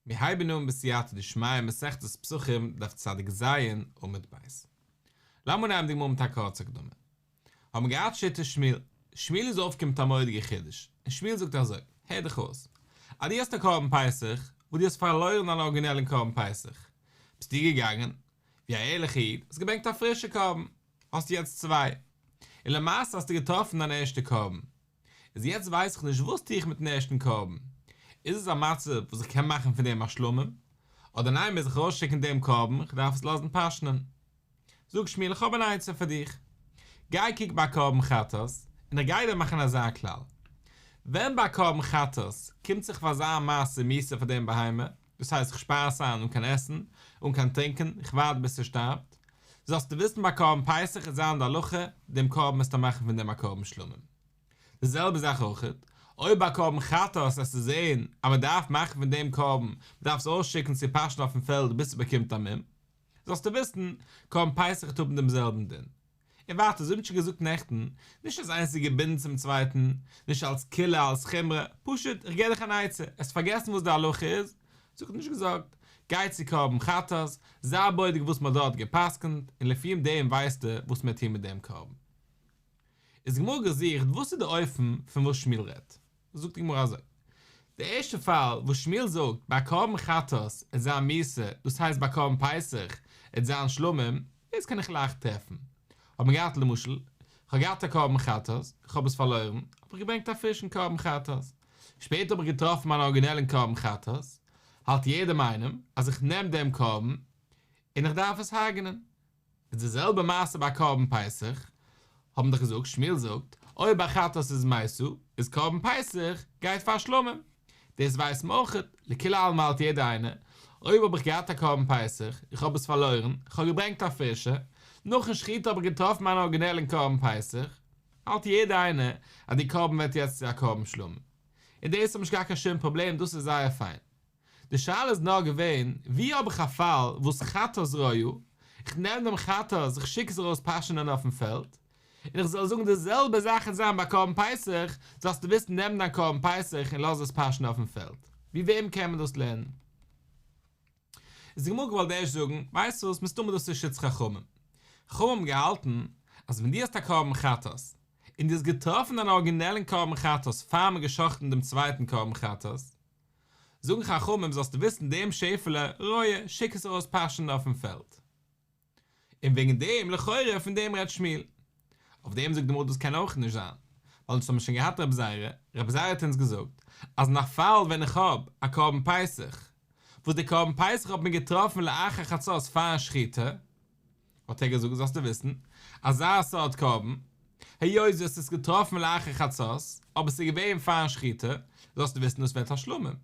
מיר הייבן אן בסייעתא דשמיא מסכת פסחים דף צדיק ז עמוד ב'. לאמיר נעמען די גמרא מיט א קורצע הקדמה. האבן מיר געהאט שיטת שמואל. שמואל איז אויפגעקומען מיט א מורא'דיגע חידוש. און שמואל זאגט אזוי, הער דיך אויס. אז דו האסט א קרבן פסח, וואס דו האסט פארלוירן דיין ארגינעלן קרבן פסח, ביסטו געגאנגען, ווי א ערליכע איד, האסט געברענגט א פרישע קרבן. האסטו יעצט צוויי. און למעשה האסטו געטראפן דיין ערשטע קרבן. איז יעצט ווייס איך נישט וואס טו איך מיטן ערשטן קרבן, איז עס א מצב וואס איך קען מאכן פון דעם א שלמים, אדער ניין מוז איך ארויסשיקן דעם קרבן, איך דארף עס לאזן פאשענען. זאגט שמואל איך האב אן עצה פאר דיך, גיי קוק ביי קרבן חטאת, און איך גיי דיר מאכן אזא כלל, ווען ביי קרבן חטאת קומט זיך פאר אזא מעשה מיתה פאר דעם בהמה, דאס הייסט איך שפאר עס איין אן קיין עסן, אן קיין טרינקען, איך ווארט ביז ס'שטארבט, זאלסטו וויסן ביי קרבן פסח וועט זיין די הלכה, דעם קרבן מוזטו מאכן פון דעם א קרבן שלמים. די זעלבע זאך אויכעט, אויב ביי קרבן חטאת וועסטו זען אז מען דארף מאכן פון דעם קרבן, מען דארף עס אויסשיקן צו פאשן אויפן פעלד ביז ס'באקומט א מום, זאלסטו וויסן, קרבן פסח וועט האבן דעם זעלבן דין. און ווייטער, אזוי ווי מ'האט שוין געזאגט נעכטן, נישט אז איינס איז געבינדן צום צווייטן, נישט אלס קולא אלס חומרא, פשוט, איך געב דיך אן עצה, עסט פארגעסן וואס די הלכה איז, זאג נישט געזארגט, גיי צו קרבן חטאת, זיי בודק וואס מ'האט דארט גע'פסק'נט, און לפי דעם ווייסטו וואס מען טוהן מיט דעם קרבן. איז די גמרא געזוכט וואס איז די אופן פון וואס שמואל רעדט. זאגט די גמרא אזוי, די ערשטע פאל וואס שמואל זאגט ביי קרבן חטאת עט זיין מיתה, דאס הייסט ביי קרבן פסח עט זיין שלמים, דאס קען איך לייכט טרעפן. האט מען געהאט למשל, כ'האב געהאט א קרבן חטאת, כ'האב עס פארלוירן, האב איך געברענגט א פרישן קרבן חטאת. שפעטער האב איך געטראפן מיין ארגינעלן קרבן חטאת, האלט יעדער איינעם אז איך נעם דעם קרבן און איך דארף עס הרג'נען. איז די זעלבע מעשה ביי קרבן פסח, האבן דאך געזאגט, שמואל זאגט, אויב ביי חטאת איז מיתה, איז קרבן פסח גייט פאר שלמים. דאס ווייסט מען אויך, לכולי עלמא האלט יעדער איינער, אויב האב איך געהאט א קרבן פסח, איך האב עס פארלוירן, איך האב געברענגט א פרישע, נאכן שחיטה האב איך געטראפן מיין ארגינעלן קרבן פסח, האלט יעדער איינער אז די קרבן ווערט יעצט צו א קרבן שלמים. און דאס האב נישט געהאט קיין שום פראבלעם, דאס איז זייער פיין. די שאלה איז נאר געווען, ווי האב איך א פאל וואס חטאת רועה, איך נעם דעם חטאת, איך שיק עס ארויס פאשענען אויפן פעלד, און איך זאל זאגן די זעלבע זאך וועט זיין ביי קרבן פסח, זאלסטו וויסן נעם דיין קרבן פסח און לאז עס פאשען אויפן פעלד. ווי וועם קען מען דאס לערנען? איז די גמרא געוואלט ערשט זאגן, ווייסט וואס, מסתמא דאס איז שיטת חכמים. חכמים האבן געהאלטן אז ווען דו האסט א קרבן חטאת, און דו האסט געטראפן דיין ארגינעלן קרבן חטאת פאר מ'האט גע'שחט'ן דעם צווייטן קרבן חטאת, זאגן חכמים זאלסטו וויסן דעם שעפעלע רועה שיק עס ארויס פאשען אויפן פעלד. און וועגן דעם לכאורה פון דעם רעדט שמואל. אויף דעם זאגט די גמרא דאס קען אויך נישט זיין, ווייל אונז האבן שוין געהאט רב זירא, רב זירא האט אונז געזאגט אז אין א פאל ווען איך האב א קרבן פסח, וואס די קרבן פסח האט מען געטראפן לאחר חצות פארן שחיטה, האט ער געזאגט זאלסטו וויסן, אזא סארט קרבן, היות דו האסט עס געטראפן לאחר חצות, אבער עס איז געווען פארן שחיטה, זאלסטו וויסן דאס ווערט א שלמים.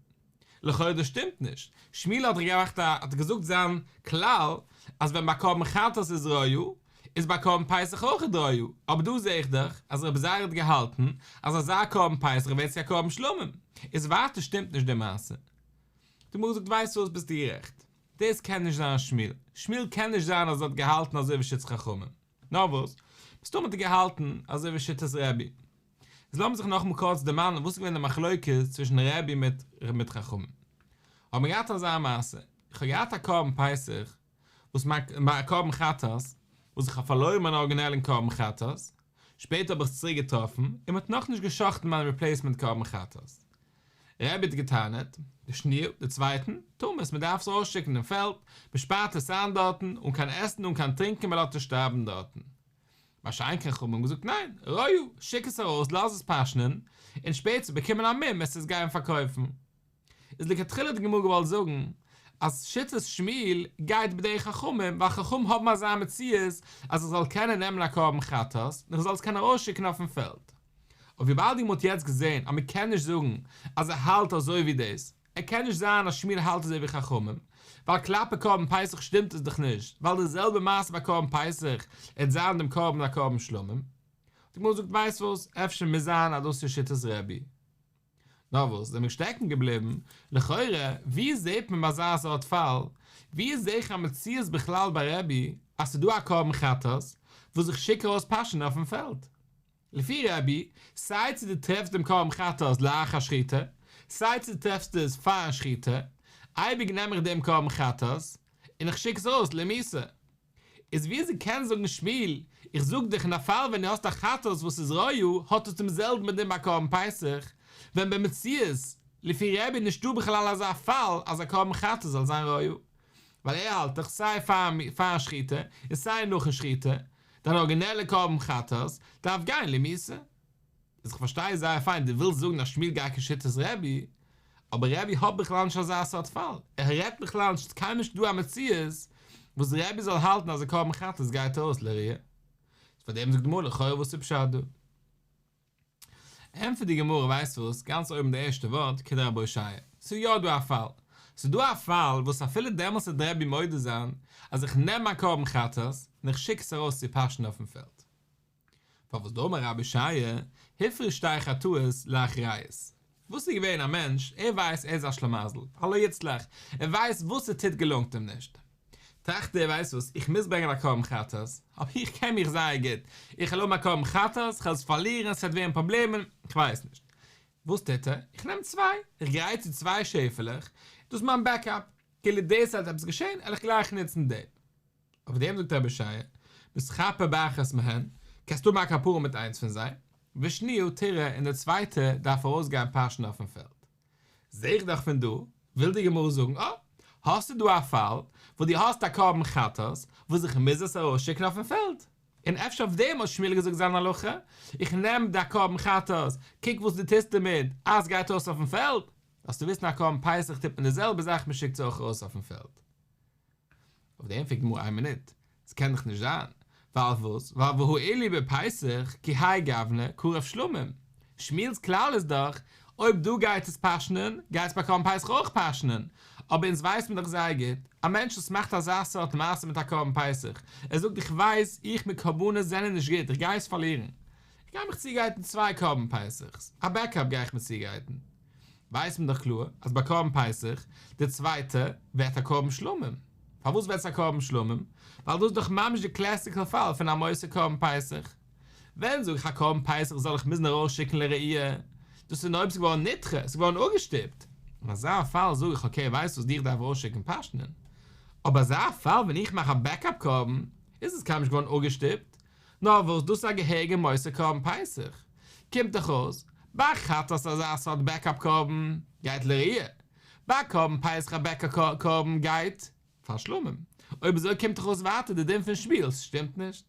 לכאורה דאס שטימט נישט, שמואל האט דאך געמאכט א האט געזאגט זיין כלל אז ווען ביי קרבן חטאת איז רועה, איז ביי קרבן פסח אויך רועה, אבער דא זעה איך דאך אז רבי זירא האט געהאלטן אז אזא קרבן פסח ווערט צו א קרבן שלמים, איז ווייטער שטימט נישט די מעשה. די גמרא זאגט ווייסט וואס ביסטו גערעכט, דאס קען נישט זיין שמואל, שמואל קען נישט זיין אז ער האט געהאלטן אזוי ווי שיטת חכמים, נאר וואס, מסתמא האט ער געהאלטן אזוי ווי שיטת רבי. איז לאמיר זיך נאכאמאל קורץ דערמאנען וואס איז געווען די מחלוקת צווישן רבי מיט מיט חכמים. האט מען געהאט אזא מעשה, איך האב געהאט א קרבן פסח, וואס מיין קרבן חטאת, וואס איך האב פארלוירן מיין ארגינעלן קרבן חטאת, שפעטער האב איך עס צוריק געטראפן, און מען האט נאכנישט גע'שחט'ן מיין ריפלעיסמענט קרבן חטאת. רבי האט געטענה'ט, די שניה, די צווייטן, תמות, מען דארף עס ארויסשיקן אין פעלד, מען שפארט עס איין דארטן, אן קיין עסן אן קיין טרינקען מען לאזט עס שטארבן דארטן. מה שאין כן חכמים האבן געזאגט ניין, רועה, שיק עס ארויס, לאז עס פאשענען, און שפעטער באקומען א מום וועסטו עס גיין פארקויפן. איז לכתחילה האט די גמרא געוואלט זאגן אז שיטת שמואל גייט בדרך חכמים, ווייל חכמים האבן אזא מציאות אז איך זאל קענען נעמען א קרבן חטאת און איך זאל עס קענען ארויסשיקן אויפן פעלד. אבער וויבאלד די גמרא האט יעצט געזען אז מען קען נישט זאגן אז ער האלט אזוי ווי דאס, ער קען נישט זיין אז שמואל האלט אזוי ווי חכמים, ווייל כלפי קרבן פסח שטימט עס דאך נישט, ווייל די זעלבע מעשה ביי קרבן פסח עט זיין דעם קרבן א קרבן שלמים. די גמרא זאגט ווייסט וואס, אפשר מוז זיין אז דאס איז שיטת רבי. נאר וואס, זעמיר שטעקן געבליבן, לכאורה, ווי זעט מען ביי אזא סארט פאל, ווי זעה איך א מציאות בכלל ביי רבי אז ס'דא א קרבן חטאת וואס איך שיק ארויס פאשען אויפן פעלד? לפי רבי, סיי צו דו טרעפסט דעם קרבן חטאת לאחר שחיטה, סיי צו דו טרעפסט עס פארן שחיטה, אייביג נעם איך דעם קרבן חטאת און איך שיק עס ארויס למיתה. איז וויאזוי קען זאגן שמואל, איך זאג דיך אין א פאל ווען דו האסט א חטאת וואס איז רועה האט עס דעם זעלבן דין ביי קרבן פסח, ווען במציאות לפי רבי איז נישטא בכלל אזא פאל אז א קרבן חטאת זאל זיין רועה, ווייל ער האלט דאך סיי פארן שחיטה און סיי נאכן שחיטה, דיין ארגינעלע קרבן חטאת דארף גיין למיתה. איז איך פארשטיי זייער פיין דו ווילסט זאגן אז שמואל גייט כשיטת רבי, אבער רבי האט בכלל נישט אזא סארט פאל, ער רעדט בכלל נישט, ס'איז קיינמאל נישט דא א מציאות וואס רבי זאל האלטן אז א קרבן חטאת גייט ארויס לרעיה. איז פאר דעם זאגט די גמרא לכאורה וואס איז פשט דא? ענטפערט די גמרא ווייסט וואס, גאנץ אויבן די ערשטע ווארט כדרבי אושעיא, ס'איז יא דא א פאל, ס'איז דא א פאל וואס אפילו דעמאלס וועט רבי מודה זיין אז איך נעם מיין קרבן חטאת און איך שיק עס ארויס צו פאשען אויפן פעלד. פארוואס דאמר רבי אושעיא, הפריש שתי חטאות לאחריות. וואס איז געווען א מענטש, ער ווייסט ער איז א שלמזל, א לא יוצלח, ער ווייסט וואס ער טוט געלונגט אים נישט. טראכט ער ווייסט וואס, איך מוז ברענגען א קרבן חטאת, אבער איך קען מיך זייער גוט, איך וועל האבן א קרבן חטאת, כ'וועל עס פארלירן, עס וועט ווערן פראבלעמען, כ'ווייס נישט. וואס טוט ער? איך נעם צוויי, איך גרייט צו צוויי שעפעלעך, דאס איז מיין בעקאפ, כאילו דאס וועט עפעס געשען, וועל איך גלייך נוצן דעם. אויף דעם זאגט רבי אושעיא, מתכפר באחת מהן, קענסטו האבן א כפרה מיט איינס פון זיי, ושניה תרעה און די צווייטע דארף ארויסגיין פאשן אויפן פעלד. זעה איך דאך פון דא, וויל די גמרא זאגן, אה, האסטו דא א פאל וואס דו האסט א קרבן חטאת וואס איך מוז עס ארויסשיקן אויפן פעלד. און אפשר אויף דעם האט שמואל געזאגט זיין הלכה, איך נעם די קרבן חטאת, קוק וואס דו טוסט דערמיט, אז ס'גייט ארויס אויפן פעלד, זאלסטו וויסן א קרבן פסח טוט מען די זעלבע זאך מען שיקט עס אויך ארויס אויפן פעלד. אויף דעם פרעגט די גמרא איין מינוט, עס קען דאך נישט זיין, ווייל וואס? ווייל והא אילו בפסח כי האי גוונא קרב שלמים, שמואל'ס כלל איז דאך, אויב דא גייט עס פאשענען, גייט עס ביי קרבן פסח אויך פאשענען, אבער אונז ווייסט מען דאך זייער גוט, א מענטש וואס מאכט אזא סארט מעשה מיט א קרבן פסח, ער זאגט איך ווייס, איך מיט קרבנות זענען נישט גוט, איך גיי עס פארלירן, איך גיי מיך צוגרייטן צוויי קרבן פסח'ס, א בעקאפ גיי איך מיר צוגרייטן. ווייסט מען דאך קלאר אז ביי קרבן פסח, די צווייטע, ווערט א קרבן שלמים. פארוואס ווערט עס א קרבן שלמים? ווייל דאס איז דאך ממש די קלעסיקעל פאל פון א מותר קרבן פסח. ווען זאג איך א קרבן פסח זאל איך מוזן ארויסשיקן לראייה? דאס איז נאר אויב עס איז געווארן נדחה, עס איז געווארן אפגעשטופט. אין אזא פאל זאג איך אקעי ווייסט וואס דיך דארף ארויסשיקן פאשענען. אבער אזא פאל ווען איך מאך א בעקאפ קרבן, איז עס קיינמאל נישט געווארן אפגעשטופט, נאר וואס דאס איז א געהעריגע מותר קרבן פסח, קומט דאך אויס, ביי חטאת אזא סארט בעקאפ קרבן גייט לראייה, ביי קרבן פסח א בעקאפ קרבן גייט פאר שלמים, אויב אזוי קומט דאך אויס ווייטער די דין פון שמואל ס'שטימט נישט,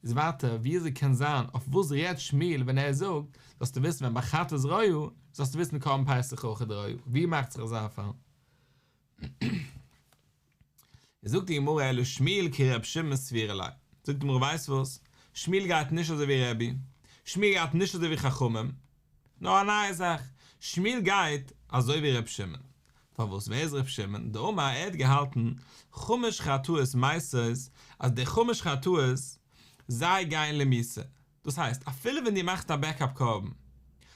איז ווייטער ווי אזוי קען זיין אויף וואס רעדט שמואל ווען ער זאגט זאלסטו וויסן ווען ביי חטאת רועה זאלסטו וויסן קרבן פסח אויכעט רועה, ווי מאכט זיך אזא פאל? זאגט די גמרא אלא שמואל כר' שמעון סבירא ליה, זאגט די גמרא ווייסט וואס, שמואל גייט נישט אזוי ווי רבי, שמואל גייט נישט אזוי ווי חכמים, נאר א נייע זאך, שמואל גייט אזוי ווי ר' שמעון, פארוואס ווער איז ר' שמעון, דאמר ער האט געהאלטן חמש חטאות מתות אז די חמש חטאות זיי גייען למיתה, דאס הייסט אפילו ווען דו מאכסט א בעקאפ קרבן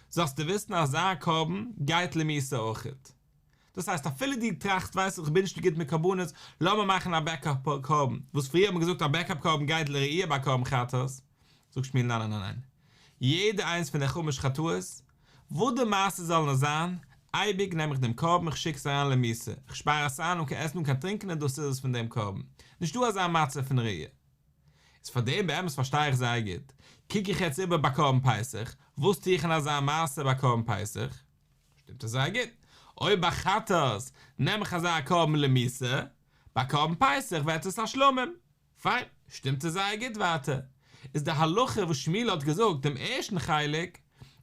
זאלסטו וויסן אז אזא קרבן גייט למיתה אויכעט. דאס הייסט אפילו דו טראכסט ווייסט איך בין נישט גוט מיט קרבנות, לאמיר מאכן א בעקאפ קרבן, וואס פריער האט מען געזאגט א בעקאפ קרבן גייט לראי' ביי קרבן חטאת, זאגט שמואל ניין ניין ניין, יעדע איינס פון די חמש חטאות, וואס די מעשה זאל נאר זיין, אייביג נעם איך דעם קרבן איך שיק עס אריין למיתה, איך שפאר עס איין אן קיין עסן אן קיין טרינקען און דאס איז עס פון דעם קרבן, נישטא אזא מצב פון ראי'. איז פאר דעם באמת פארשטיי איך זייער גוט, קוק איך יעצט איבער ביי קרבן פסח, וואס טו איך אין אזא מעשה ביי קרבן פסח? שטימט עס זייער גוט. אויב ביי חטאת נעם איך אזא קרבן למיתה, ביי קרבן פסח ווערט עס א שלמים. פיין, שטימט עס זייער גוט ווייטער. איז די הלכה וואס שמואל האט געזאגט דעם ערשטן חלק,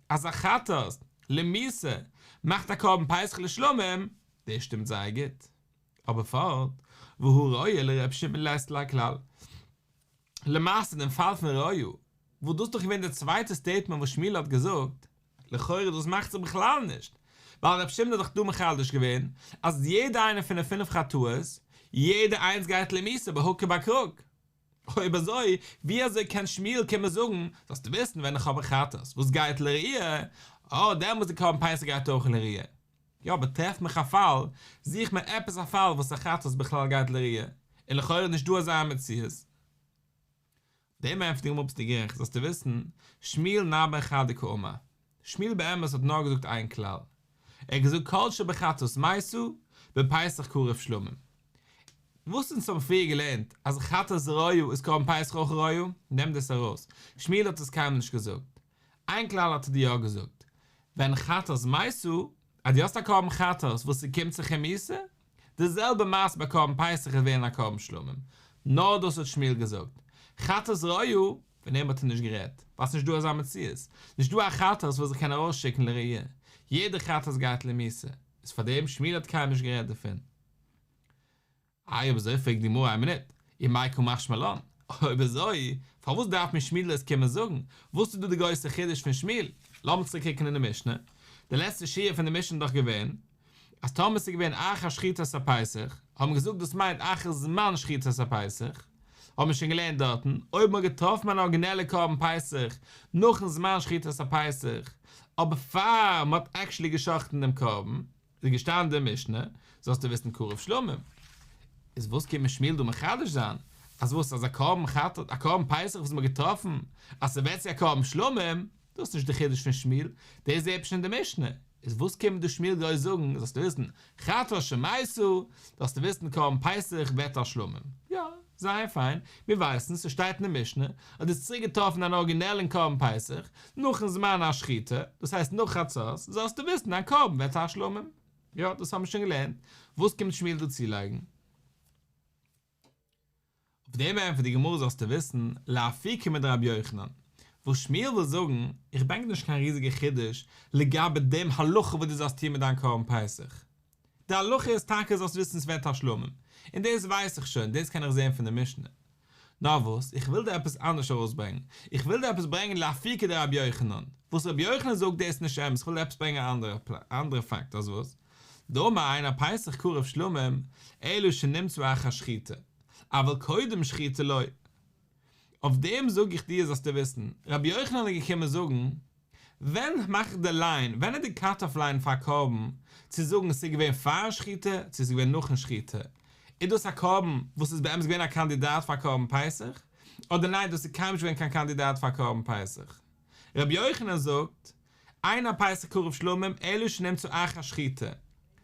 אז א חטאת למיתה מאכט א קרבן פסח לשלמים, דאס שטימט זייער גוט. אבער פארט, והא רועה לר' שמעון לית ליה כלל. למעשה דעם פאל פון רועה, וואס דאס איז דאך געווען די צווייטע סטעיטמענט וואס שמואל האט געזאגט, לכאורה דאס מאכט זיך בכלל נישט, ווייל ר' שמעון האט דאך דא מחדש געווען אז יעדע איינע פון די פינף חטאות, יעדע איינס גייט למיתה ביי הוק אר ביי קרוק. אויב אזוי, ווי אזוי קען שמואל קומען זאגן, זאלסטו וויסן ווען איך האב א חטאת וואס גייט לראיה, אה דעמאלטס די קרבן פסח גייט אויך לראיה. יא אבער טרעף מיך א פאל, זוך מיר עפעס א פאל וואס א חטאת בכלל גייט לראיה, און לכאורה איז נישט דא אזא מציאות. דעם ענטפערט די גמרא ביסטו גערעכט, זאלסטו וויסן, שמואל נמי חדא קאמר, שמואל באמת האט נאר געזאגט איין כלל, ער האט געזאגט כל שבחטאת מתה, בפסח קרב שלמים. וואס אונז האבן פריער געלערנט אז חטאת רואה איז קרבן פסח אויך רואה, נעם דאס ארויס, שמואל האט עס קיינמאל נישט געזאגט. איין כלל האט ער דיר יא געזאגט, ווען חטאת מתה, אז דו האסט א קרבן חטאת וואס ס'קומט זיך אים מיתה, די זעלבע מעשה ביי קרבן פסח וועט ווערן א קרבן שלמים. נאר דאס האט שמואל געזאגט. חטאת רואה, פון דעם האט ער נישט גערעדט, ווייל ס'נישט דא אזא מציאות. נישט דא א חטאת וואס איך קען ארויסשיקן לראיה. יעדע חטאת גייט למיתה. איז פאר דעם שמואל האט קיינמאל נישט גערעדט דערפון. איי אויב אזוי פרעגט די גמרא איין מינוט, ומאי קא משמע לן? אויב אזוי פארוואס דארף מיר שמואל דאס קומען זאגן? וואס איז דא די גרויסע חידוש פון שמואל? לאמיר צוריק קוקן אין די משנה, די לעצטע שורה פון די משנה איז דאך געווען אז טאמער ס'איז געווען אחר שחיטת הפסח, האבן מיר געזאגט דאס מיינט אחר זמן שחיטת הפסח, האבן מיר שוין געלערנט דארטן, אויב מ'האט געטראפן אן ארגינעלע קרבן פסח נאכן זמן שחיטת הפסח, אבער פאר מ'האט עקשעלי גע'שחט'ן דעם קרבן, איז געשטאנען אין די משנה, זאלסטו וויסן קרב שלמים. איז וואס קומט מיר שמואל דא מחדש זיין? אז וואס אז א קרבן חטאת, א קרבן פסח וואס מ'האט געטראפן אז ס'ווערט צו א קרבן שלמים, דאס איז נישט די חידוש פון שמואל, דאס זעהט מען שוין אין די משנה. איז וואס קומט דא שמואל גאר זאגן, זאלסטו וויסן, חטאת שמתה, זאלסטו וויסן קרבן פסח ווערט א שלמים. יא, זייער פיין, מיר ווייסן, ס'שטייט אין די משנה, אז דו האסט צוריק געטראפן אן ארגינעלן קרבן פסח, נאכן זמן השחיטה, דאס הייסט נאך חצות, זאלסטו וויסן דיין קרבן ווערט א שלמים. יא, דאס האבן מיר שוין געלערנט, וואס קומט שמואל דא צולייגן? אויף דעם ענטפערט די גמרא זאלסטו וויסן, לאפוקי מדרבי יוחנן, וואס שמואל וויל זאגן, איך ברענג נישט קיין ריזיגע חידוש לגבי דעם הלכה וואס דו זאלסט טון מיט דיין קרבן פסח, די הלכה איז טאקע זאלסט וויסן ס'ווערט א שלמים, און דאס ווייס איך שוין, דאס קען איך זען פון די משנה. נאר וואס, איך וויל דיר עפעס אנדערש ארויסברענגען, איך וויל דיר עפעס ברענגען לאפוקי דרבי יוחנן, וואס רבי יוחנן זאגט דאס איז נישט אמת, איך וויל דיר עפעס ברענגען א אנדערע פאקט, אז וואס? דאמר אין הפסח קרב שלמים, אלא שנמצא אחר שחיטה, אבל קודם שחיטה לא. אויף דעם זאג איך דיר זאלסטו וויסן, רבי יוחנן איז געקומען זאגן, ווען מאך איך די ליין, ווען איז די קאט אף ליין פאר א קרבן, צו זאגן ס'איז געווען פארן שחיטה, צו ס'איז געווען נאכן שחיטה, איז דאס א קרבן וואס איז באמת געווען א קאנדידאט פאר קרבן פסח, אדער ניין דאס איז קיינמאל נישט געווען קיין קאנדידאט פאר קרבן פסח. רבי יוחנן זאגט, אין הפסח קרב שלמים אלא שנמצא אחר שחיטה,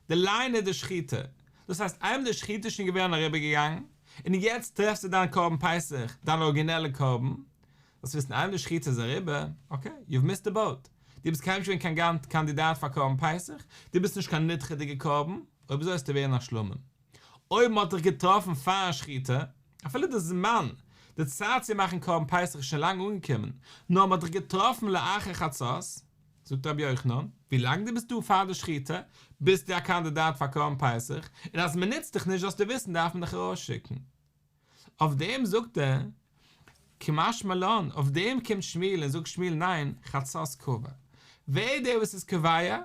די ליין איז די שחיטה, דאס הייסט איינמאל די שחיטה איז שוין געווען אריבערגעגאנגען, און יעצט טרעפסטו דיין קרבן פסח, דיין ארגינעלע קרבן, זאלסט וויסן איינמאל די שחיטה איז אריבער, אקעי, יו האוו מיסד די באוט, דו ביסט קיינמאל נישט געווען קיין קאנדידאט פאר קרבן פסח, דו ביסט נישט קיין נדחה'דיגע קרבן, אויב אזוי וועסטו ווערן א שלמים. אויב מען האט דיך געטראפן פארן שחיטה, אפילו די זמן, די צייט צו מאכן קרבן פסח איז שוין לאנג אנגעקומען, נאר מען האט דיך געטראפן לאחר חצות, זאגט רבי יוחנן, ווי לאנג דו ביסט דא פאר די שחיטה, ביסטו א קאנדידאט פאר קרבן פסח, און אז מען נוצט דיך נישט זאלסטו וויסן דארף מען דיך ארויסשיקן. אויף דעם זאגט ער, קא משמע לן, אויף דעם קומט שמואל און זאגט שמואל ניין, חצות קבע. ווער איז דער וואס איז קובע?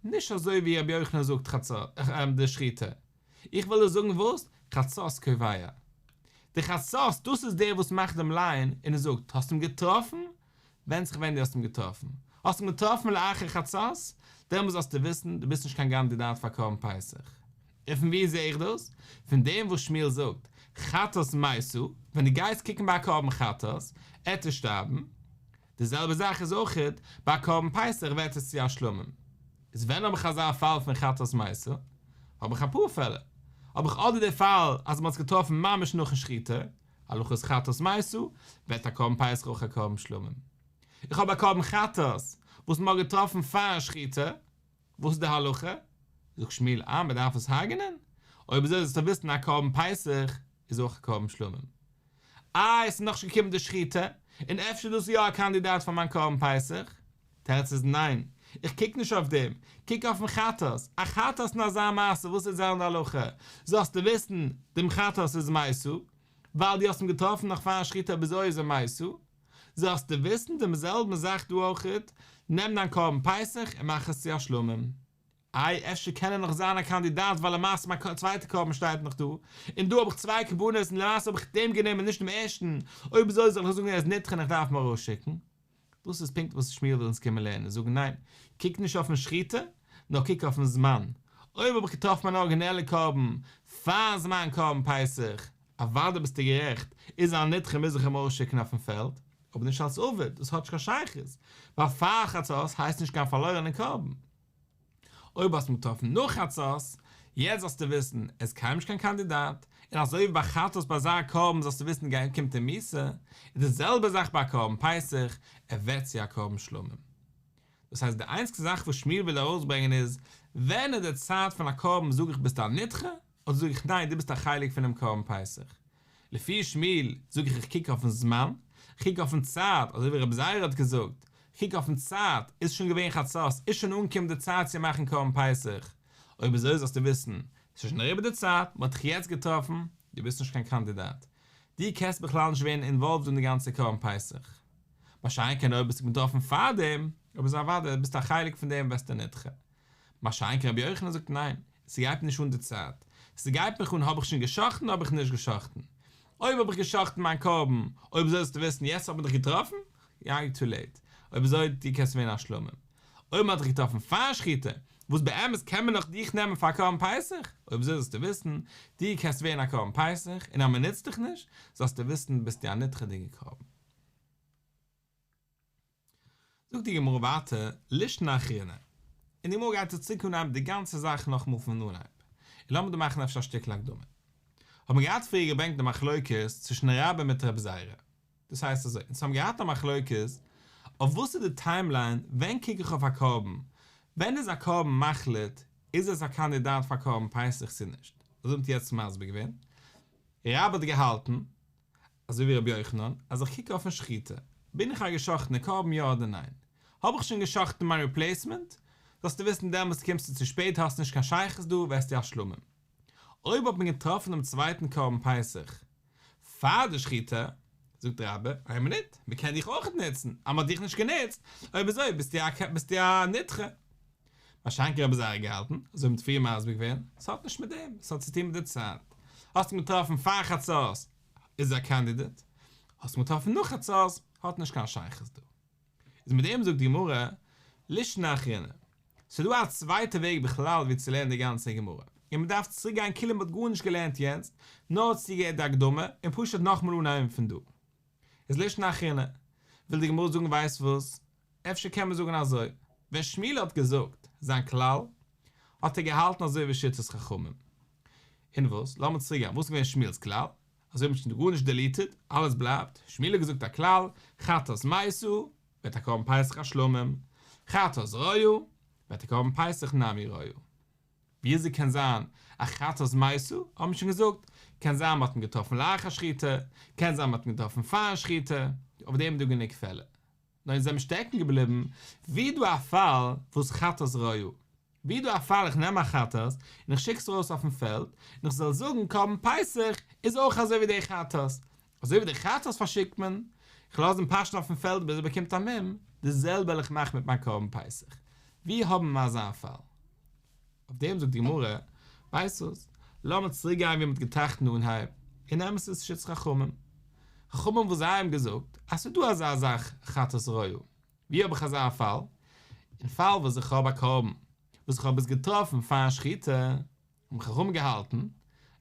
נישט אזוי ווי רבי יוחנן זאגט חצות, די שחיטה. איך וויל דיר זאגן וואס? חצות קובע. די חצות, דאס איז דער וואס מאכט דעם ליין און ער זאגט, האסט אים געטראפן? ווענדט זיך ווען דו האסט אים געטראפן. האסט אים געטראפן לאחר חצות? דעמאלס זאלסטו וויסן, דו ביסט נישט קיין קאנדידאט פאר קרבן פסח. און פון וואו זע איך דאס? פון דעם וואס שמואל זאגט, חטאת מתה, ווען דו גייסט קוקן ביי א קרבן חטאת, עט ער שטארבן. די זעלבע זאך איז אויכעט ביי א קרבן פסח ווערט עס צו א שלמים. איז ווען האב איך אזא פאל פון חטאת מתה? האב איך אפאר פעלער. האב איך אדער די פאל אז מ'האט עס געטראפן ממש נאכן שחיטה, הלכה איז חטאת מתה, ווערט א קרבן פסח אויך א קרבן שלמים. איך האב א קרבן חטאת וואס מ'האט געטראפן פארן שחיטה, וואס איז די הלכה? זאגט שמואל אה מ'דארף עס הרג'נען? אויב אזוי זאלסטו וויסן א קרבן פסח איז אויך א קרבן שלמים. איי עס איז נאכנישט געקומען די שחיטה, און אפשר איז דאס יא א קאנדידאט פאר מיין קרבן פסח? תירוץ איז ניין, איך קוק נישט אויף דעם, קוק אויפן חטאת, א חטאת אין אזא מעשה וואס וועט זיין די הלכה? זאלסטו וויסן, דעם חטאת איז מתה, ווייל דו האסט אים געטראפן נאך פארן שחיטה אויב אזוי איז ער מתה, זאלסטו וויסן דעם זעלבן זאך דא אויכעט, נעם דיין קרבן פסח און מאך עס צו א שלמים. איי אפשר קען ער נאך זיין א קאנדידאט ווייל למעשה מיין צווייטע קרבן שטייט נאך דא, און דא האב איך צוויי קרבנות און למעשה האב איך דעם גענומען נישט דעם ערשטן, אויב אזוי זאל איך זאגן ער איז נדחה און איך דארף אים ארויסשיקן? דאס איז פונקט וואס שמואל וויל אונז קומען לערנען און זאגן ניין, קוק נישט אויפן שחיטה, נאר קוק אויפן זמן, אויב האב איך געטראפן מיין ארגינעלע קרבן פאר זמן קרבן פסח, אוודאי ביסטו גערעכט, איז ער א נדחה מוז איך אים ארויסשיקן אויפן פעלד, אבער נישט אלס אבד, דאס האט נישט קיין שייכות, ווייל פאר חצות הייסט נישט קיין פארלוירענע קרבן. אויב האסט אים געטראפן נאך חצות, יעצט זאלסטו וויסן, ער איז קיינמאל נישט קיין קאנדידאט, און אזוי ווי ביי חטאת ביי אזא קרבן זאלסטו וויסן גייט קומט אים מיתה, איז די זעלבע זאך ביי א קרבן פסח, ער ווערט צו א קרבן שלמים. דאס הייסט די איינציגסטע זאך וואס שמואל וויל ארויסברענגען איז, ווען איז די צייט פון א קרבן זאג איך ביסטו א נדחה, אדער זאג איך ניין דו ביסט א חלק פונעם קרבן פסח. לפי שמואל זאג איך איך קוק אויפן זמן, איך קוק אויפן צייט, אזוי ווי רבי זירא האט געזאגט, איך קוק אויפן צייט, איז שוין געווען חצות, איז שוין אנגעקומען די צייט צו מאכן קרבן פסח, אויב אזוי זאלסטו וויסן, ס'איז שוין אריבער די צייט, מ'האט דיך יעצט געטראפן, דו ביסט נישט קיין קאנדידאט, דו קענסט בכלל נישט ווערן אינוואלווד אין די גאנצע קרבן פסח. מה שאין כן אויב האסטו געטראפן פארדעם, אויב אזוי אוודאי ביסטו א חלק פון דעם ווערסטו נדחה. מה שאין כן רבי יוחנן זאגט ניין, ס'גייט מיר נישט אן די צייט, ס'גייט מיך אן האב איך שוין גע'שחט'ן האב איך נישט גע'שחט'ן. אויב האב איך גע'שחט'ן מיין קרבן, אויב אזוי זאלסטו וויסן יעצט האט מען דיך געטראפן, יא טו לעיט, אויב אזוי דו קענסט ווערן א שלמים. אויב מ'האט דיך געטראפן פאר שחיטה, וואס באמת קען מען נאך דיך נעמען פאר א קרבן פסח, אויב אזוי זאלסטו וויסן, דו קענסט ווערן א קרבן פסח, און אז מ'נוצט דיך נישט, זאלסטו וויסן ביסטו א נדחה'דיגע קרבן. זאגט די גמרא ווייטער, לישנא אחרינא, און די גמרא גייט יעצט צוריק אנהייבן די גאנצע זאך נאכאמאל פון אנהייב, און לאמיר דא מאכן אפשר א שטיקל הקדמה. האט מען געהאט פריער געברענגט די מחלוקת צווישן רבה מיט רבי זירא, דאס הייסט אזוי, אונז האבן געהאט א מחלוקת אויף וואס איז די טיימליין, ווען קוק איך אויף א קרבן, ווען איז א קרבן מחליט איז עס א קאנדידאט פאר קרבן פסח צו נישט, אזוי האט מען יעצט מסביר געווען, רבה האט געהאלטן אזוי ווי רבי יוחנן, אז איך קוק אויפן שחיטה, בין איך א געשאכטענע קרבן יא אדער ניין? האב איך שוין געשאכטן מיין ריפלעיסמענט? זאלסטו וויסן דעמאלטס קומסטו צו שפעט האסט נישט קיין שייכות דא ווערסטו א שלמים. אויב האט מען געטראפן דעם צווייטן קרבן פסח פאר די שחיטה, זאגט רבה, איין מינוט, מען קען דיך אויכעט נוצן, אז מען האט דיך נישט גענוצט, אויב אזוי ביסטו א ביסטו א נדחה. מה שאין כן רבי זירא געהאלטן, אזוי האט מען פריער מסביר געווען, ס'האט נישט מיט דעם, ס'האט צוטון מיט די צייט. האסט אים געטראפן פאר חצות, איז א קאנדידאט, האסט אים געטראפן נאך חצות, האט נישט קיין שייכות דא. איז מיט דעם זאגט די גמרא, לישנא אחרינא. ס'איז דא א צווייטע וועג בכלל ווי צו לערנען די גאנצע גמרא, און מ'דארף צוריק גיין כאילו מ'האט גארנישט געלערנט יעצט, נאר צוגעהערט די הקדמה, און פשוט נאכאמאל אנהייבן פון דא. איז לישנא אחרינא. וויל די גמרא זאגן ווייסט וואס? אפשר קען מען זאגן אזוי, ווען שמואל האט געזאגט זיין כלל, האט ער געהאלטן אזוי ווי שיטת חכמים. און וואס? לאמיר צוריק גיין, וואס איז געווען שמואל'ס כלל? אזוי האט מען שוין גארנישט דעליטעד, אלעס בלייבט, שמואל האט געזאגט א כלל, חטאת מתה, ווערט א קרבן פסח א שלמים, חטאת רואה, ווערט א קרבן פסח נמי רואה. וויאזוי קען זיין א חטאת מתה, האט מען שוין געזאגט, קען זיין מ'האט אים געטראפן לאחר שחיטה, קען זיין מ'האט אים געטראפן פארן שחיטה, אויף דעם איז דא גענוג פעלער. נאר אונז זעמיר שטעקן געבליבן, ווי איז דא א פאל וואס חטאת רואה? ווי איז דא א פאל איך נעם א חטאת און איך שיק עס ארויס אויפן פעלד, און איך זאל זאגן קרבן פסח איז אויך אזוי ווי די חטאת, אזוי ווי די חטאת פארשיקט מען, איך לאז אים פאשן אויפן פעלד ביז ער באקומט א מום, די זעלבע וועל איך מאכן מיט מיין קרבן פסח. ווי האבן מיר אזא פאל? אויף דעם זאגט די גמרא, ווייסט וואס, לאמיר צוריק גיין ווי מען האט געטראכט אין אנהייב, און אמת איז שיטת חכמים, חכמים וואס זיי האבן געזאגט אז ס'איז דא אזא זאך חטאת רואה, ווי האב איך אזא פאל? אין פאל וואס איך האב א קרבן וואס איך האב עס געטראפן פארן שחיטה, האבן חכמים געהאלטן, און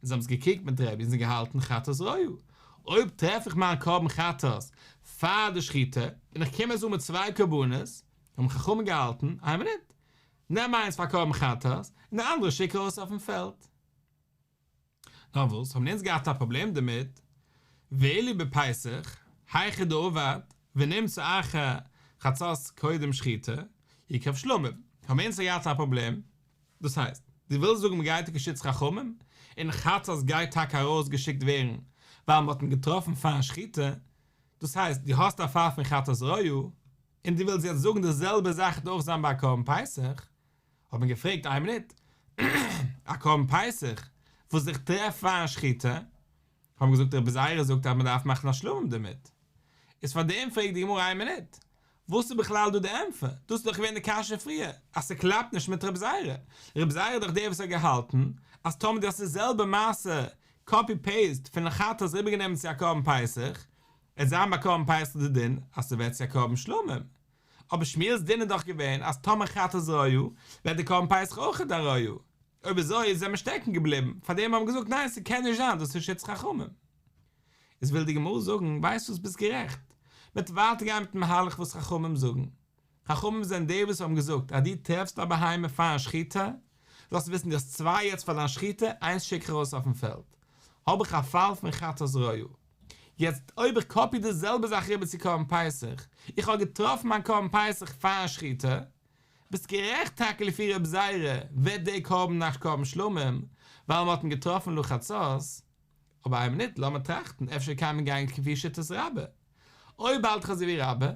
זיי האבן עס געקוקט מיט רבי און זיי געהאלטן חטאת רואה, אויב טרעף איך מיין קרבן חטאת פאר די שחיטה, און איך קום עס אן מיט צוויי קרבנות, האבן חכמים געהאלטן, איין מינוט, נעם איינס פאר קרבן חטאת, און די אנדערע שיק ארויס אויפן פעלד. נאר וואס, האבן אונז געהאט א פראבלעם דערמיט, ואילו בפסח, היכא דעבד, ונמצא אחר חצות קודם שחיטה, יקרב שלמים, האבן אונז געהאט א פראבלעם, דאס הייסט, דו ווילסט זאגן מ'גייט טאקע שיטת חכמים, און חטאת גייט טאקע ארויס געשיקט ווערן, ווייל מ'האט אים געטראפן פארן שחיטה, דאס הייסט, דו האסט א פאל פון חטאת רואה, און דו ווילסט יעצט זאגן די זעלבע זאך וועט אויך זיין ביי א קרבן פסח, האט מען געפרעגט איין מינוט, א קרבן פסח וואס איך טרעף פארן שחיטה, האבן געזאגט רבי זירא זאגט אז מען דארף מאכן א שלמים דערמיט, איז פאר דעם פרעגט די גמרא איין מינוט, וואס איז בכלל דא די ענטפער, דאס איז דאך געווען די קשיא פריער, אז ס'קלאפט נישט מיט רבי זירא, רבי זירא איז דאך דער וואס האט געהאלטן אז טאמער דו האסט די זעלבע מעשה קאפי פעיסט פון חטאת איבערגענומען צו א קרבן פסח, עט זיין ביי קרבן פסח די דין אז ס'ווערט צו א קרבן שלמים, אבער שמואל'ס דין איז דאך געווען אז טאמער חטאת רואה ווערט די קרבן פסח אויכעט א רואה, אויב אזוי זעמער שטעקן געבליבן, פארדעם האבן געזאגט ניין ס'קען נישט זיין דאס איז שיטת חכמים. איז וויל די גמרא זאגן ווייסט וואס ביסט גערעכט, מ'עט ווייטער גיין מיטן מהלך וואס חכמים זאגן, חכמים זענען די וואס האבן געזאגט אז דו טרעפסט א בהמה פארן שחיטה. זאלסט וויסן דו האסט צוויי יעצט פאר דיין שחיטה, איינס שיק איך ארויס אויפן פעלד. האב איך א פאל פון חטאת רועה. יעצט אויב איך קאפי די זעלבע זאך איבער צו קרבן פסח, איך האב געטראפן מיין קרבן פסח פארן שחיטה, ביסט גערעכט טאקע לפי רב זירא ווערט דער קרבן א קרבן שלמים ווייל מען האט אים געטראפן נאך חצות, אבער איין מינוט לאמיר טראכטן אפשר קען מען גיין כפי שיטת רבה, אויב האלט איך אזוי ווי רבה,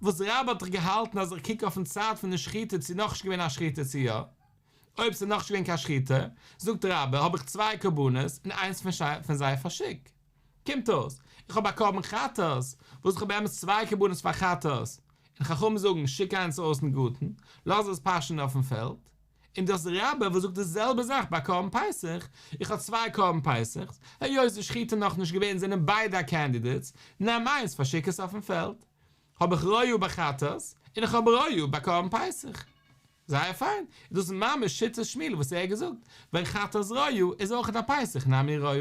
וואס רבה האט דאך געהאלטן אז איך קוק אויפן צייט פון די שחיטה צו נאכנישט געווען א שחיטה צו יא, אויב ס'איז נאכנישט געווען קיין שחיטה, זאגט רבה האב איך צוויי קרבנות און איינס פון זיי פארשיק. קומט אויס, איך האב א קרבן חטאת, וואס איך האב באמת צוויי קרבנות פאר חטאת, און חכמים זאגן שיק איינס ארויס אין גארטן, לאז עס פאשען אויפן פעלד, און דו האסט רבה וואס זאגט די זעלבע זאך ביי קרבן פסח, איך האב צוויי קרבן פסח'ס, היות די שחיטה נאך נישט געווען זענען ביידע א קענדידעטס, נעם איינס פארשיק עס אויפן פעלד, האב איך רועה ביי חטאת, און איך האב רועה ביי קרבן פסח. זייער פיין, איז דאס ממש שיטת שמואל וואס ער האט געזאגט, ווען חטאת רועה איז אויך א פסח נמי רועה.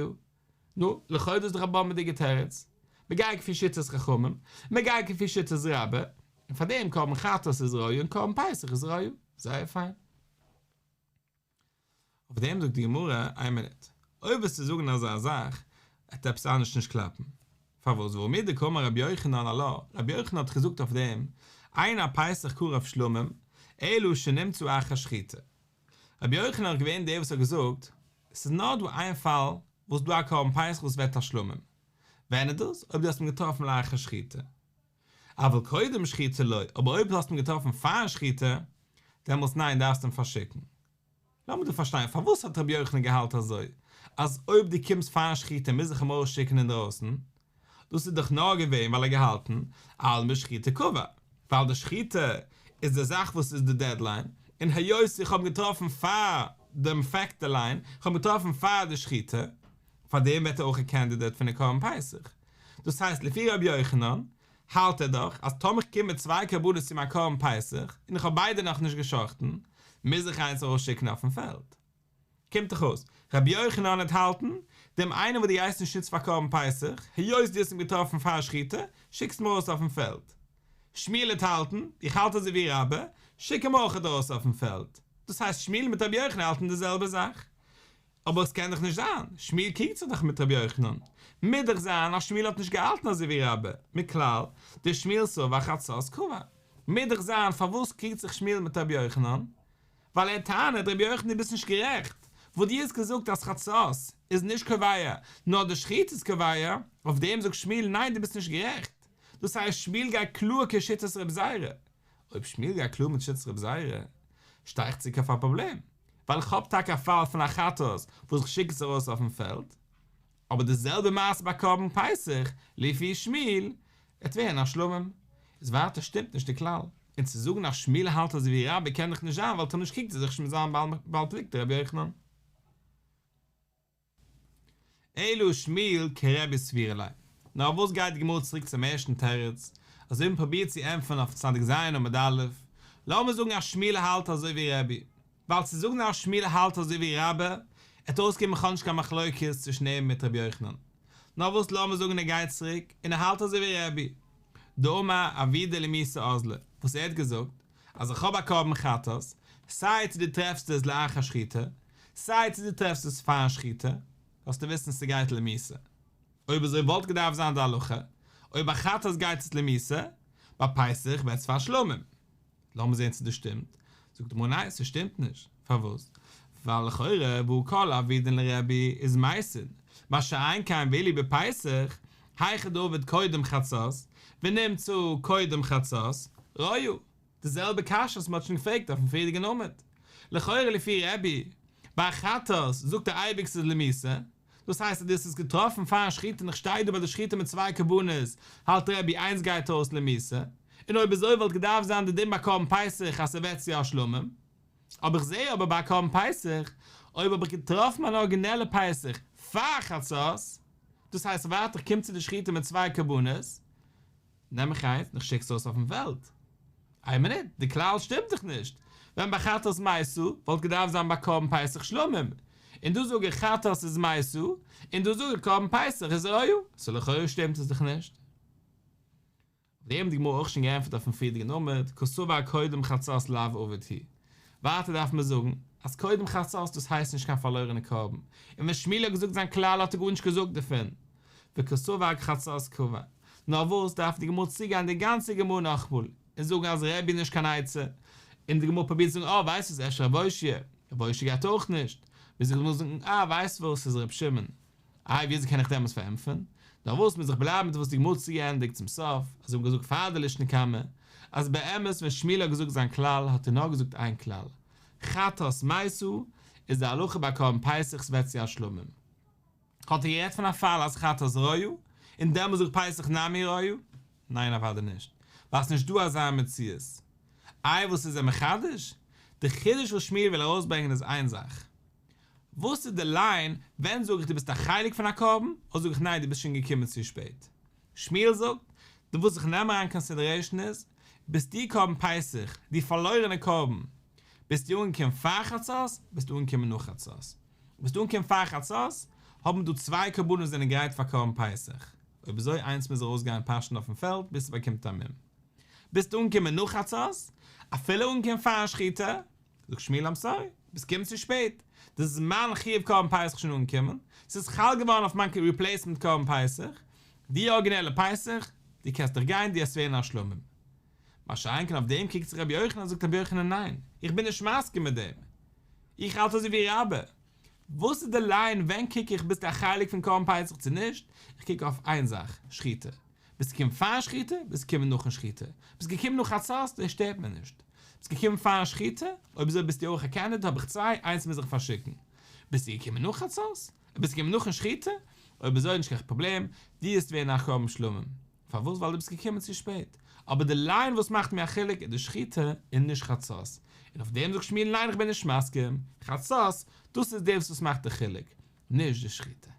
נו, לכאו' איז דאס דאך א באמבעדיגע תירוץ. מ'גייט כפי שיטת חכמים, מ'גייט כפי שיטת רבה, און פאר דעם קרבן חטאת איז רועה און קרבן פסח איז רועה. זייער פיין. אויף דעם זאגט די גמרא, איין מינוט, אויב וועסטו זאגן אזא זאך, וועט עפעס אנדערש נישט קלאפן. פארוואס? והא מדקאמר רבי יוחנן עלה, רבי יוחנן האט געזאגט אויף דעם, אין הפסח קרב שלמים, אלא שנמצא אחר שחיטה. רבי יוחנן איז געווען דער וואס האט געזאגט, עס איז נאר דא איין פאל וואס דא א קרבן פסח וואס ווערט א שלמים, ווען איז דאס? אויב דו האסט אים געטראפן לאחר שחיטה. אבל קודם שחיטה לא, אבער אויב דו האסט אים געטראפן פארן שחיטה, דעמאלטס ניין דארפסטו אים פארשיקן. לאמיר דא פארשטיין, פארוואס האט רבי יוחנן געהאלט אזוי, אז אויב דו קומסט פארן שחיטה מוז איך אים ארויסשיקן אינדרויסן? דאס איז דאך נאר געווען ווייל ער האט געהאלטן אלמא שחיטה קבע, ווייל די שחיטה איז די זאך וואס איז די דעדליין, און היות איך האב געטראפן פאר דעם פעקטער ליין, איך האב געטראפן פאר די שחיטה, פאר דעם ווערט ער אויך א קענדידעט פון די קרבן פסח. דאס הייסט לפי רבי יוחנן האלט ער דאך אז טאמער איך קום מיט צוויי קרבנות צו מיין קרבן פסח און איך האב ביידע נאכנישט גע'שחט'ן, מוז איך איינס ארויסשיקן אויפן פעלד. קומט דאך אויס, רבי יוחנן וועט האלטן, דעם איינעם וואס דו גייסט נישט נוצן פאר קרבן פסח, היות דו האסט אים געטראפן פאר שחיטה, שיקסט אים ארויס אויפן פעלד. שמואל וועט האלטן, איך האלט אזוי ווי רבה, שיק אים אויך ארויס אויפן פעלד. דאס הייסט שמואל מיט רבי יוחנן האלטן די זעלבע זאך. אבער עס קען דאך נישט זיין, שמואל קריגט זיך דאך מיט רבי יוחנן. מוז דאך זיין אז שמואל האט נישט געהאלטן אזוי ווי רבה, מכלל דשמואל סבר חצות קבע. מוז דאך זיין פארוואס קריגט זיך שמואל מיט רבי יוחנן? ווייל ער טענה'ט רבי יוחנן דו ביסט נישט גערעכט, וואס דו האסט געזאגט אז חצות איז נישט קובע נאר די שחיטה איז קובע, אויף דעם זאגט שמואל ניין דו ביסט נישט גערעכט, דאס הייסט שמואל גייט קלאר כשיטת רב זירא, אויב שמואל גייט קלאר מיט שיטת רב זירא שטיי איך צוריק אויף א פראבלעם, ווייל איך האב טאקע א פאל פון א חטאת וואס איך שיק עס ארויס אויפן פעלד, אבער די זעלבע מעשה ביי קרבן פסח, לפי שמואל, וועט ווערן א שלמים. איז ווייטער שטימט נישט די כלל. און צו זאגן אז שמואל האלט אזוי ווי רבה קען דאך נישט זיין ווייל טאמער נישט קריגט ער זיך שוין מיט זיין בעל פלוגתא רבי יוחנן. אלא שמואל כרבי סבירא ליה. נאר וואס גייט די גמרא צוריק צום ערשטן תירוץ, אזוי ווי מען פרובירט צו ענטפערן אויף צדיק ז עמוד א', לאמיר זאגן אז שמואל האלט אזוי ווי רבי, ווייל צו זאגן אז שמואל האלט אזוי ווי רבה, עט אויסקומען כ'האב נישט קיין מחלוקת צווישן אים מיט רבי יוחנן. נאר וואס לאמיר זאגן ער גייט צוריק און ער האלט אזוי ווי רבי. דאמר עבידא למיתה אזלא, וואס ער האט געזאגט, אז איך האב א קרבן חטאת, סיי צו דו טרעפסט עס לאחר שחיטה, סיי צו דו טרעפסט עס פארן שחיטה, זאלסטו וויסן ס'גייט למיתה. אויב אזוי וואלט געדארפט זיין די הלכה, אויב ביי חטאת גייט עס למיתה, ביי פסח ווערט עס פאר שלמים. לאמיר זעהן צו דאס שטימט, זאגט די גמרא ניין ס'שטימט נישט, פארוואס? ווייל לכאורה והא כל עבידין לרבי איז מתין, מה שאין כן ואילו בפסח, היכא דעביד קודם חצות, ונמצא קודם חצות, רואה, די זעלבע קשיא וואס מ'האט שוין געפרעגט אויפן פריערדיגן עמוד, לכאורה לפי רבי, ביי חטאת זאגט ער אייביג ס'איז למיתה, דאס הייסט אז דו האסט עס געטראפן פארן שחיטה און איך שטיי דא ביי די שחיטה מיט צוויי קרבנות, האלט רבי איינס גייט אויס למיתה, און אויב אזוי וואלט געדארפט זיין די דין ביי קרבן פסח אז ס'ווערט צו א שלמים, אבער איך זעה אבער ביי קרבן פסח, אויב האב איך געטראפן מיין ארגינעלע פסח פאר חצות, דאס הייסט ווייטער איך קום צו די שחיטה מיט צוויי קרבנות, נעם איך איינס און איך שיק עס אויס אויפן פעלד. איין מינוט, די כלל שטימט דאך נישט. ווען ביי חטאת מתה וואלט געדארפט זיין ביי קרבן פסח שלמים. און דא זאג איך חטאת איז מתה, און דא זאג איך קרבן פסח איז רואה. סאו לכאורה שטימט עס דאך נישט. אויף דעם האט די גמרא אויך שוין געענטפערט אויפן פריערדיגן עמוד, קסבר קודם חצות לאו עביד הוא. ווייטער דארף מען זאגן אז קודם חצות דאס הייסט נישט קיין פארלוירענע קרבן, און ווען שמואל האט געזאגט זיין כלל האט ער גארנישט געזאגט דערפון, וקסבר חצות קבע. נאר וואס דארף די גמרא צוגיין די גאנצע גמרא נאכמאל און זאגן אז רבי איז נישט קיין עצה, און די גמרא פרובירט צו זאגן אה ווייסט וואס אפשר רב אושעיא, רב אושעיא גייט אויך נישט, מוז די גמרא זאגן אה ווייסט וואס ס'איז ר' שמעון, איי וויאזוי קען איך דעמאלטס פארענטפערן? נאר וואס מוז איך בלייבן מיט וואס די גמרא האט צוגעענדיגט צום סוף, אז מיר האבן געזאגט פאר די לישנא קמא, אז באמת ווען שמואל האט געזאגט זיין כלל האט ער נאר געזאגט איין כלל, חטאת מתה איז די הלכה ביי קרבן פסח ס'ווערט צו א שלמים. האט ער גערעדט פון א פאל אז חטאת רואה, און דעמאלטס זאגט פסח נמי רואה? ניין אוודאי נישט, ווייל ס'נישט דא אזא מציאות. איי וואס איז ער מחדש? די חידוש וואס שמואל וויל ארויסברענגען איז איין זאך. וואס איז די ליין, ווען זאג איך דו ביסט א חלק פון א קרבן, אדער זאג איך ניין דו ביסט שוין געקומען צו שפעט. שמואל זאגט, די וואס איך נעם אריין קאנסידערעישן איז, ביסט די קרבן פסח, די פארלוירענע קרבן, ביסטו אנגעקומען פאר חצות, ביסטו אנגעקומען נאך חצות. ביסטו אנגעקומען פאר חצות, האבן דא צוויי קרבנות וואס זענען גרייט פאר קרבן פסח. אויב אזוי איינס מוז ארויסגיין פאשען אויפן פעלד ביז ס'באקומט א מום. ביסטו אנגעקומען נאך חצות, אפילו אנגעקומען פארן שחיטה, זאגט שמואל איים סארי, ביסט געקומען צו שפעט, די זמן חיוב קרבן פסח איז שוין אנגעקומען, ס'איז חל געווארן אויף מיין ריפלעיסמענט קרבן פסח, די ארגינעלע פסח, דו קענסט דיך גיין, דו וועסט ווערן א שלמים. מה שאין כן אויף דעם קריגט זיך רבי יוחנן, זאגט רבי יוחנן ניין, איך בין נישט מסכים מיט דעם, איך האלט אזוי ווי רבה, וואס איז די ליין ווען קוק איך ביסטו א חלק פון קרבן פסח צו נישט, איך קוק אויף איין זאך, שחיטה. ביסט געקומען פארן שחיטה, ביסט געקומען נאכן שחיטה. ביסט געקומען נאך חצות, דאס שטערט מיר נישט. ביסט געקומען פארן שחיטה, אויב אזוי ביסטו אויך א קענדידעט, האב איך צוויי, איינס מוז איך פארשיקן. ביסטו געקומען נאך חצות, ביסט געקומען נאכן שחיטה, אויב אזוי נישט קיין פראבלעם, דו וועסט ווערן א קרבן שלמים. פארוואס? ווייל דו ביסט געקומען צו שפעט. אבער די ליין וואס מאכט מיר א חילוק איז די שחיטה און נישט חצות. און אויף דעם זאגט שמואל ניין איך בין נישט מסכים, חצות, דאס איז דאס וואס מאכט די חילוק, נישט די שחיטה.